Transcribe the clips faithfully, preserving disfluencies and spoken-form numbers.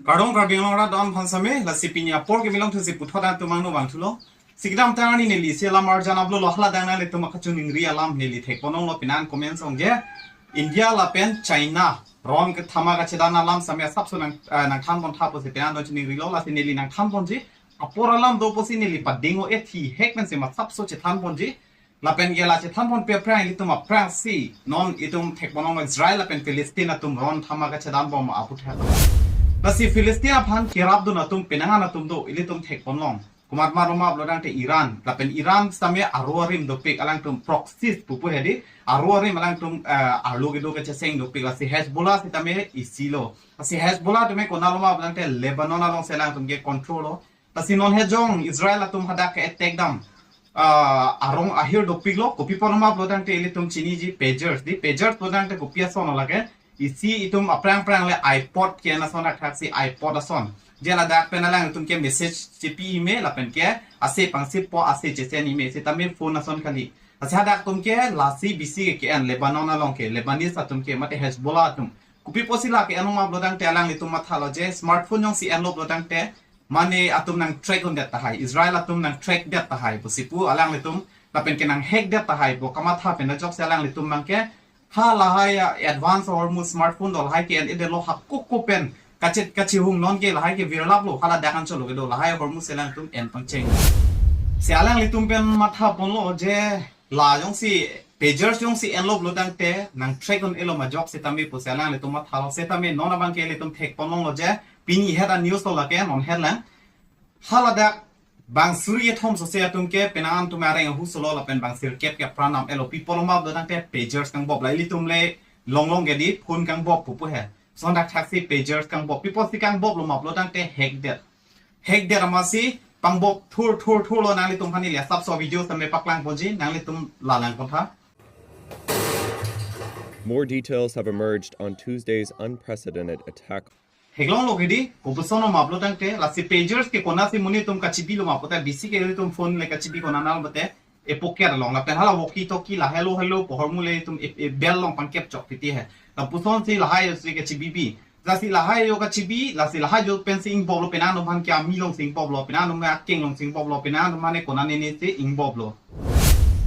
Kardom Karbi Anglong arat do-an aphan same, lasi pini apor ke bilong thusi puthot atum angno vangthulo. Si kedamtang arni neli isi alam arjan upload lo, hala adang nanglitum akachiningri alam neli thekponlonglo, penang comment song je. India lapen China ron kethama kachedan alam same asapso nang, eh, nangthanpon tha pusi penang do chiningrilo, lasi neli nangthanponji. Apor alam do pusi neli pading o ethi hek pensi ma asapso chethanponji. Lapen ke la chethanponpe aphrang ilitum aphrangsi non itum thekponlonglo Israel lapen Palestine atum ron thama kachedanbom aputhak. Lasi Palestine aphan kerapdun atum penang an atum do, ilitum thekponlong. Komat ma roma pulo tangte Iran, lapen Iran sitame aro arim dopik, alangtum proxies pupu hedi, aro arim alangtum, eh, arlo kedo kacheseng dopik. Lasi Hezbollah sitame isilo. Lasi Hezbollah atum ke konatlo ma pulo tangte Lebanon alongsi alangtum ke control lo. Lasi non hejong Israel atum hadak ke attack dam, ah, arong ahir dopiklo, kopi apot ma pulo tangte ilitum chiniji pagers, di pagers pulo tangte kopi ason lake, isi itum aphrang aphrang le iPod ke-en ason thakthaksi iPod ason. Je ladak pen alangtum ke message chepi-ime lapen ke ase pangsepo, ase chesen-ime, sitame phone ason kali. Lasi hadak atum ke lasi bisi ke ke-en Lebanon along ke, Lebanese atum ke mate Hezbollah atum. Kopi apotsi la ke-en ma pulo tangte alanglitum mathalo je smartphone jongsi enlo pulo tangte mane atum nang track undet tahai, Israel atum nang track det tahai pusi pu alanglitum, lapen ke nang hack det tahai pu kamatha pen ajoksi alanglitum abang ke ha lahai a advance Hormuz smartphone do lahai ke-en-edetlo, ha koko pen kachet kachihung non ke lahai ke virlaplo, hala adang anchotlo kedo lahai Hormuz alangtum en pangcheng. Si alanglitum pen mathaponlo je la jongsi pagers jongsi enlo pulo tangte nang track un-elo ma ajok sitame pusi alanglitum mathalo, sitame non abang ke ilitum thekponlonglo je pini het a news lo lake non het lang. Hala dak bang suri kethom sose atum ke penang an atum areng ahu solo lapen bang sirkep ke apran nam-etlo. Pi apot ma pulo tangte pagers kangbop, la ilitum le longlong ke di phone kangbop pupu he. Lason thakthaksi pagers kangbop. Pi apotsi kangboplo ma pulo tangte hack det. Hack det amatsi pangbop thur thur thurlo, nanglitum aphan neli asapso video sitame paklangponji, nanglitum la langpon tha. More details have emerged on Tuesday's unprecedented attack. Theklonglo ke di, kopuson ma pulo tangte, lasi pagers ke konatsi monit atum kachebilo ma pulo tangte, bisi ke ilitum phone le kachebi konat nang pulote, e pocket along, lapen hala walkie talkie la hello hello pu ahormu le itum e, e bell along pangkep chok titi he. Lapusonsi lahai si kachebibi. Lasi lahai jo kachebi, lasi lahai jo pensi ingboplo, penang atum aphan ke ami alongsi ingboplo, penang atum akeng alongsi ingboplo, penang atum mane konane nesi ingboplo.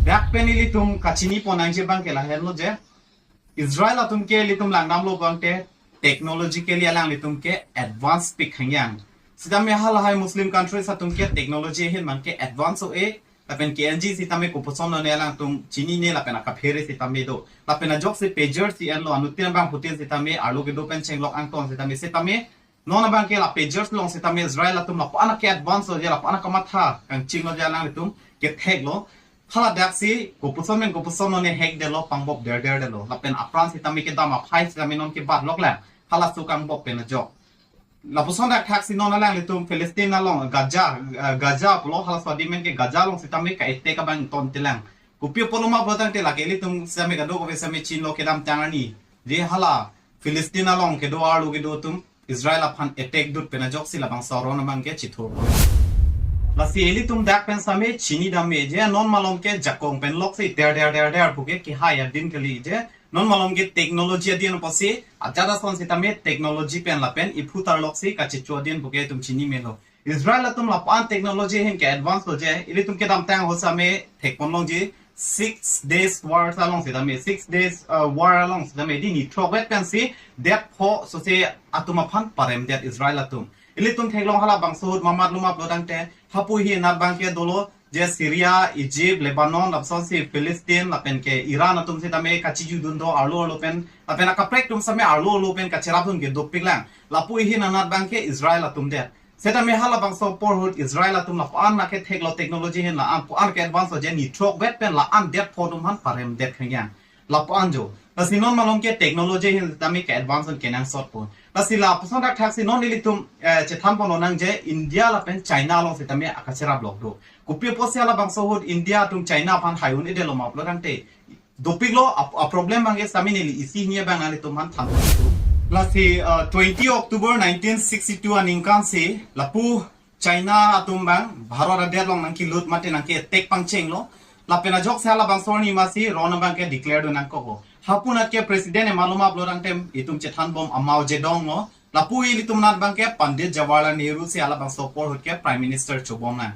Dak pen ilitum kachinipon nangji abang ke lahenlo je, Israel atum ke ilitum langdamlo abang ke technologically alanglitum ke advance pik hangyang. Sitame halahai Muslim countries atum ke technology ahin abang ke advance o-e, lapen ke-enji sitame kopuson lone alangtum chinine lapen akaphere sitame do. Lapen ajoksi pagers si enlo, anuttin abang putin sitame arlo kedo pen chenglok angton sitame, sitame non abang ke la pagers along sitame Israel atum lapu-an ke advance lo je, lapu-an kamatha kangchinglo je, alanglitum ketheklo. Hala daksi kopuson pen kopuson lone hack detlo, pangbop derder detlo. Lapen apran sitame kedam aphai sitame non kebat loklang. Halaso kangbop pen ajok. Lapuson thakthaksi non alanglitum Palestine along Gaza, eh, Gaza pulo, halaso adim pen ke Gaza along sitame ka-attack abang ton telang. Kopi apotlo ma pulo tangte lake ilitum sitame kadokave sitame chinilo kedamtang arni. Je hala Palestine along kedo arlo kedo atum Israel aphan attack dut pen ajoksi labangso aron abang ke chithurpo. Lasi ilitum dak pen sitame chinidam me je non malom ke jakong pen loksi derder derder pu ke kehai adin kali je. Non malom ke technology adin apotsi, ajat ason sitame technology pen lapen iphu tarloksi kachicho adin pu ke itum chini melo. Israel atum lapu-an technology ahin ke advance lo je, ilitum kedamtang ahut sitame thekponlongji, Six Days War along sitame, Six Days, uh, War along sitame, di ni throkvet pensi det pho sose atum aphan paremdet Israel atum. Ilitum theklong halabangso ahut mamatlo ma pulo tangte, hapu ahin anat abang ke dolo, je Syria, Egypt, Lebanon, lapusonsi Palestine, lapen ke Iran atum sitame kachijudun do arlo arlo pen, lapen akaprek atum sitame arlo arlo pen kacherapdun ke dopiklang. Lapu ahin anat abang ke Israel atum det. Sitame halabangso apor ahut Israel atum lapu-an nake theklo technology ahin, la-an pu-an ke advance lo je, ni throkvet pen la-an det pho atum aphan paremdet khangyang. Lapu-an jo. Lasi non malom ke technology ahin sitame ke advance an kenangsotpo. Lasi lapuson thakthaksi non ilitum, eh, chethanponlonang je India lapen China along sitame akacherap lok do. Kopi apotsi halabangso ahut India atum China aphan hai un-edetlo ma pulo tangte, dopiklo a, a problem abang ke sitame neli isi hini abang nanglitum aphan thanpon thu. Lasi, uh, twenty October nineteen sixty-two aningkan si lapu China atum abang Bharat adet along nangkelut mate nangke-attack pangchenglo. Lapen ajoksi halabangso arni amatsi ron abang ke declare dun nangkoklo. Hapu anat ke president emaloma pulo tangte itum chethanbom a Mao Zedong lo. Lapu ilitum anat abangke Pandit Jawaharlal Nehru si halabangso apor ahut ke Prime Minister chobom nang.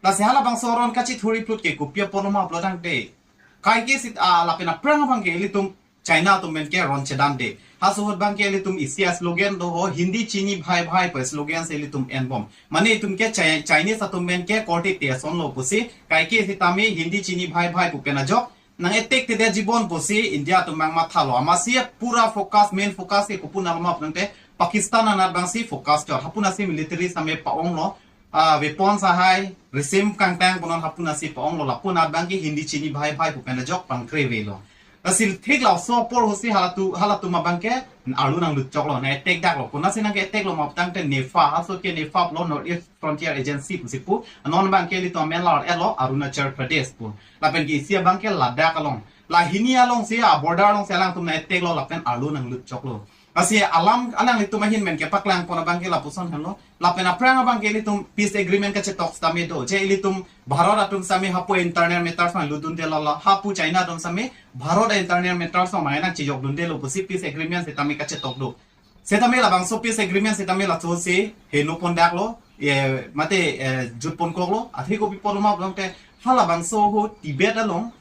Lasi halabangso aron kachethur-i plut ke kopi apotlo ma pulo tangte, kaike seta, ah, lapen aphrang abangke ilitum China atum pen ke ron chedande. Halaso ahut abangke ilitum isi a-slogan do ho, "Hindi chini bhai bhai" pu slogan si ilitum enbom. Mane itum ke Chi-, Chinese atum pen ke korte te asonlo pusi, kaike sitame "Hindi chini bhai bhai" pu pen ajok nang-attack te de jibon pusi India atum abang mathalo. Amatsi pura focus, main focus ke kopu nanglo ma pulo tangte, Pakistan anat abangsi focus chot. Hapu anatsi military sitame pa-onglo, ah, weapons ahai, risim kangtang punon hapu anatsi pa-onglo, lapu anat abangke "Hindi chini bhai bhai" pu pen ajok pangkrevelo. Lasi thik laso apor ahutsi halatu, halatum abangke arlo nanglut choklo, nang-attack daklo. Konatsi nang-attack lo ma pulo tangte NEFA, halaso ke NEFA lo, North East Frontier Agency pusi pu. Anon abangke ilitum amen lar-etlo Arunachal Pradesh pu. Lapen ke isi abangke Ladakh along. La hini alongsi, a-border alongsi alangtum nang-attack lo lapen arlo nanglut choklo. Lasi alam alanglitum ahin pen kepaklang pon abangke lapuson henlo. Lapen aphrang abangke ilitum peace agreement kachetok sitame do. Je ilitum Bharat atum sitame hapu internal matters ma lutdunde lo, la hapu China atum sitame Bharat a-internal matters ma nangchejokdundelo pusi peace agreement sitame kachetok do. Sitame labangso peace agreement sitame lachosi heno pondaklo, eh, mate, eh, jut ponkoklo. Athe kopi apotlo ma pulo tangte, halabangso ahut Tibet along,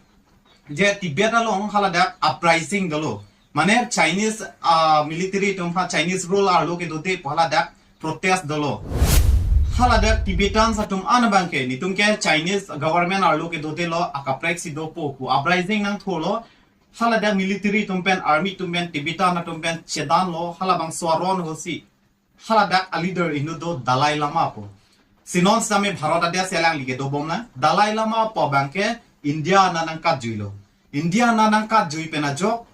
je Tibet along haladak uprising dolo. Mane Chinese, ah, military atum aphan, Chinese rule arlo kedote pu haladak protest dolo. Haladak Tibetans atum an abangke, netum ke Chinese government arlo kedotelo, akaprek si dopo pu uprising nangthurlo. Haladak military atum pen, army atum pen, Tibetan atum pen chedanlo, halabangso aron ahutsi haladak a-leader inut do Dalai Lama pu. Si non sitame Bharat adet si alangli kedobom nang. Dalai Lama pu abangke India anat nangkatjuilo. India anat nangkatjui pen ajok,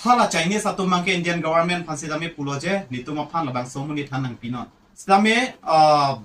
hala Chinese atum abangke Indian government aphan sitame pulo je, netum aphan labangso amonit aphan nangpinon. Sitame, ah,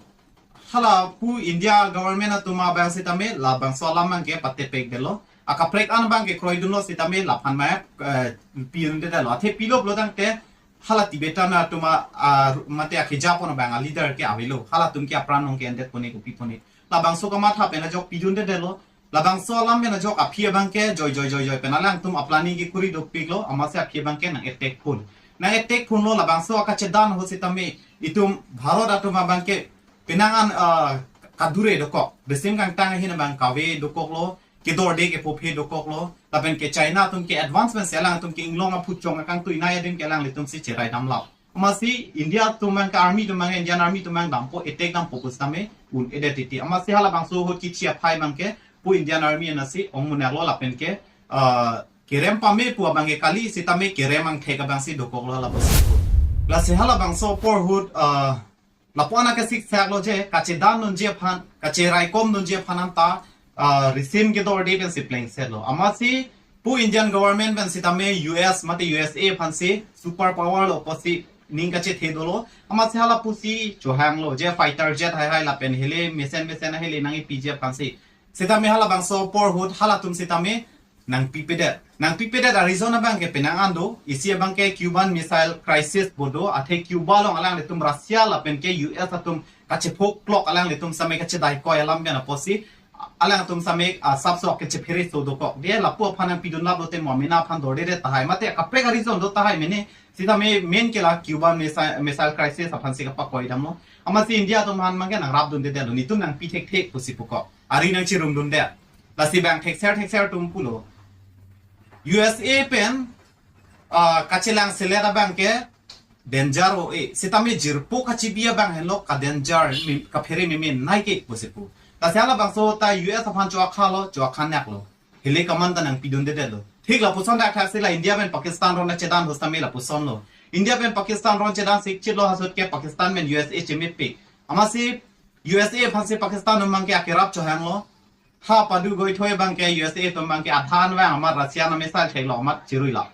halapu India government atum abang sitame labangso alam abangke patepekdelo. Akaprek an abangke kroidunlo sitame laphan ma, eh, pidundedetlo. Athe pilo pulo tangte, hala Tibetan atum a, a, mate akhejapon abang a-leader ke avelo. Halatum ke apran nong ke-endet pone kopi pone. Labangso kamatha pen ajok pidundedetlo. Labangso alam pen ajok aphi abangke joi joi joi joi pen alangtum a-planning kekuri dopiklo. Amatsi aphi abangke nang-attack pon. Nang-attack ponlo, labangso akachedan ahut sitame itum Bharat atum abangke penang an, ah, kadure dokok. Risim kangtang ahin abang kave dokoklo. Kedorde kepophe dokoklo. Lapen ke China atum ke advance pen si alangtum ke inglong aphuchong akangtui nai adim ke alanglitum si cherai damlo. Amatsi India atum abang ke army atum abang, Indian army atum abang dampo, attack dampo pu sitame un-edet titi. Amatsi halabangso ahut kithi aphai abangke pu Indian army anatsi ong munak lo lapen ke, ah, kerem pame pu abangke kali sitame kerem angthek abangsi dokoklo halabangso ahut. Lasi halabangso apor ahut, ah, lapu-an akesik saklo je, kachedandunji aphan, kacheraikomdunji aphan anta, ah, risim kedorde pensi plengsetlo. Amatsi pu Indian government pen sitame U S mate U S A aphansi super power lo pusi ning kachethe dolo. Amatsi halapusi chohanglo je fighter jet haihai lapen hele mesen mesen ahele nang-epiji aphansi. Sitame halabangso apor ahut halatum sitame nangpipedet. Nangpipedet a-reason abangke penang an do, isi abangke Cuban Missile Crisis pu do, athe Cuba along alanglitum Russia lapen ke U S atum kachephokplok alanglitum sitame kachedaikoi alam pen apotsi, alangtum sitame, ah, asapso kachephere so dokok. De lapu aphan nangpidunlap lote mo mena aphan dordedet tahai. Mate kaprek a-reason do tahai mene, sitame main ke la Cuban Missile, Missile Crisis aphansi kapakoi damlo. Amatsi India atum aphan abangke nangrapdundedetlo, netum nangpi thekthek pusi pukok. Ari nangcherumdundet. Lasi bang thekser thekser atum pulo, U S A pen, ah, kachelang selet abangke danger o-e. Sitame jirpo kachibi abang henlo ka-danger, mi-, kaphere meme nai ke pusi pu. Lasi halabangso ta U S aphan cho-akhalo, cho-akhanaklo. Hele kaman ta nangpidundedetlo. Thik lapuson thakthak si la India pen Pakistan ron chedan ahut sitame lapusonlo. India pen Pakistan ron chedan sikchitlo, halaso ahut ke Pakistan pen U S A chemepik. Amatsi U S A aphansi Pakistan atum abangke akerap chohanglo. Ha padu goithoi abangke U S A atum abangke adhan abang amat Russia na missile theklo amat chiruilo.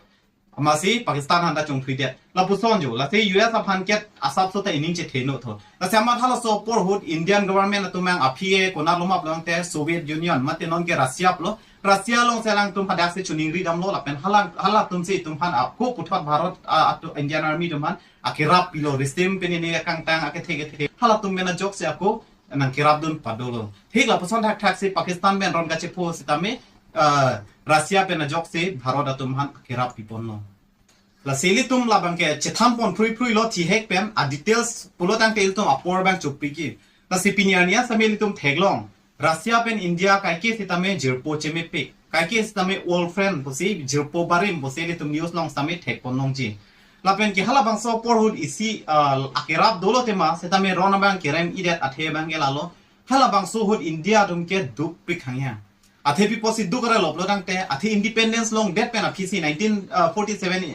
Amatsi Pakistan aphan ta chongphridet. Lapuson jo, lasi U S aphan ke asapso ta ining chethenotlo. Lasi amat halaso apor ahut Indian government atum abang aphi e konatlo ma pulo tangte Soviet Union, mate non ke Russia pulo. Russia alongsi alangtum hadaksi choningri damlo lapen halang, halatumsi itum aphan ako puthot Bharat, ah, atum Indian Army atum aphan akerap pilo, risim pen ini kangtang akethe kethe. Halatum pen ajoksi ako nangkerapdun padolo. Thik lapuson thakthak si Pakistan pen ron kachepho sitame, ah, Russia pen ajoksi Bharat atum aphan kerap piponlo. Lasi ilitum labang ke chethan pon phrui phrui lo thihek pen a details pulo tangte ilitum apor abang chopiki. Lasi pini arni asame ilitum theklong. Russia pen India kaike sitame jirpo chemepik. Kaike sitame old friend pusi jirpo barim pusi ilitum news along sitame thek pon longji. Lapen ke halabangso apor ahut isi, ah, akerap dolo tema sitame ron abang kerem-idet athe abang ke lalo. Halabangso ahut India atum ke dukpik hanghe. Athe pi apotsi duk arlo pulo tangte, athe independence longdet pen aphi si nineteen forty-seven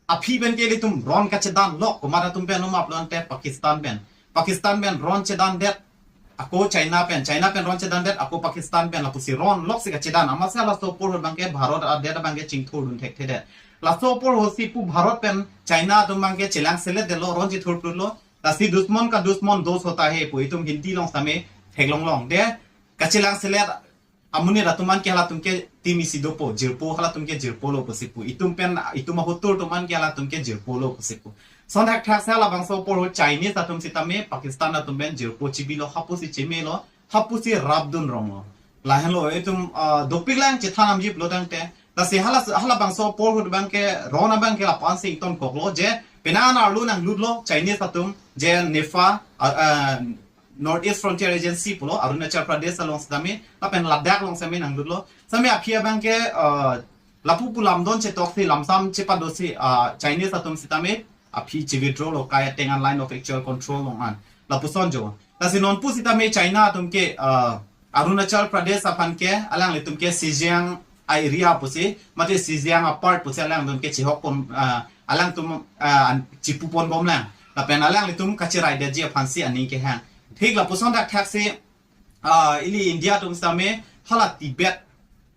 aphi pen ke ilitum ron kachedan lok, komat atum pen ma pulo tangte Pakistan pen. Pakistan pen ron chedandet, ako China pen, China pen ron chedandet, ako Pakistan pen, lapusi ron loksi kachedan. Amatsi laso apor ahut abang ke Bharat adet abang ke chingthurdun thekthedet. Laso apor ahut si pu Bharat pen China atum abang ke chelangseletdetlo, ron chithurplutlo. Lasi dusmon ka dusmon dost hota hai pu itum Hindi along sitame theklonglong. De kachelangselet amonit atum an ke halatum ke tim isi dopo, jirpo, halatum ke jirpo lo pusi pu. Itum pen, itum ahotur atum an ke halatum ke jirpo lo pusi pu. Lason thakthak si halabangso apor ahut Chinese atum sitame Pakistan atum pen jirpo chibilo, hapusi chemelo, hapusi rapdun ronglo. Lahenlo itum, ah, dopik lang chethan amji pulo tangte. Lasi hala, halabangso apor ahut abang ke ron abang ke lapu-an si ingtonkoklo je penang arlo nanglutlo Chinese atum je NEFA, ah, ah, North East Frontier Agency pulo, Arunachal Pradesh along sitame, lapen Ladakh along sitame nanglutlo. Sitame aphi abang ke, ah, lapu pu lamdon chetoksi, lamsam chepadosi, ah, Chinese atum sitame aphi che-withdraw lo, kai ateng an line of actual control along an. Lapuson jo. Lasi nonpu sitame China atum ke, ah, Arunachal Pradesh aphan ke, alanglitum ke Xinjiang area pusi, mate Xinjiang apart pusi alangtum ke chihok pon, ah, alangtum, ah, an-, chipu ponbomlang. Lapen alanglitum kacheraidetji aphansi aning kehang. Thik lapuson thakthak si, ah, ili India atum sitame hala Tibet,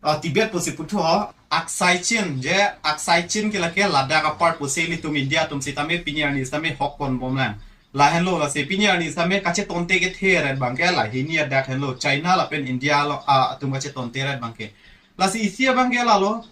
ah, Tibet pusi puthu ho, Aksai Chin, je Aksai Chin ke lake Ladakh apart pusi ilitum India atum sitame pini arni sitame hok ponbomlang. Lahenlo, lasi pini arni sitame kachetonte kethe ret abang ke lahini adak henlo, China lapen India lo, ah, atum kachetonte ret abang ke. Lasi isi abang ke lalo,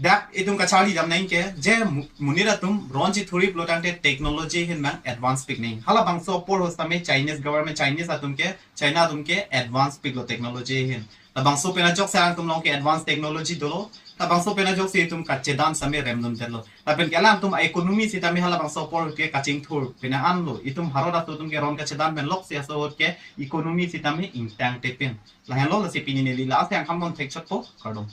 dak itum kacharli dam nang ke, je mu-, monit atum ron chithuri pulo tangte technology ahin abang advance pik nang. Halabangso apor ahut sitame Chinese government, Chinese atum ke, China atum ke advance piklo technology ahin. Labangso pen ajoksi alangtum along ke advance technology dolo. Labangso pen ajoksi itum kachedan sitame remdundetlo. Lapen ke alangtum economy sitame halabangso apor ahut ke kachingthur penang anlo. Itum Bharat aso atum ke ron kachedan pen loksi aso ahut ke economy sitame ingtangte pen. Lahenlo, lasi pini neli la-an si nangkambon thekchotpo, kardom.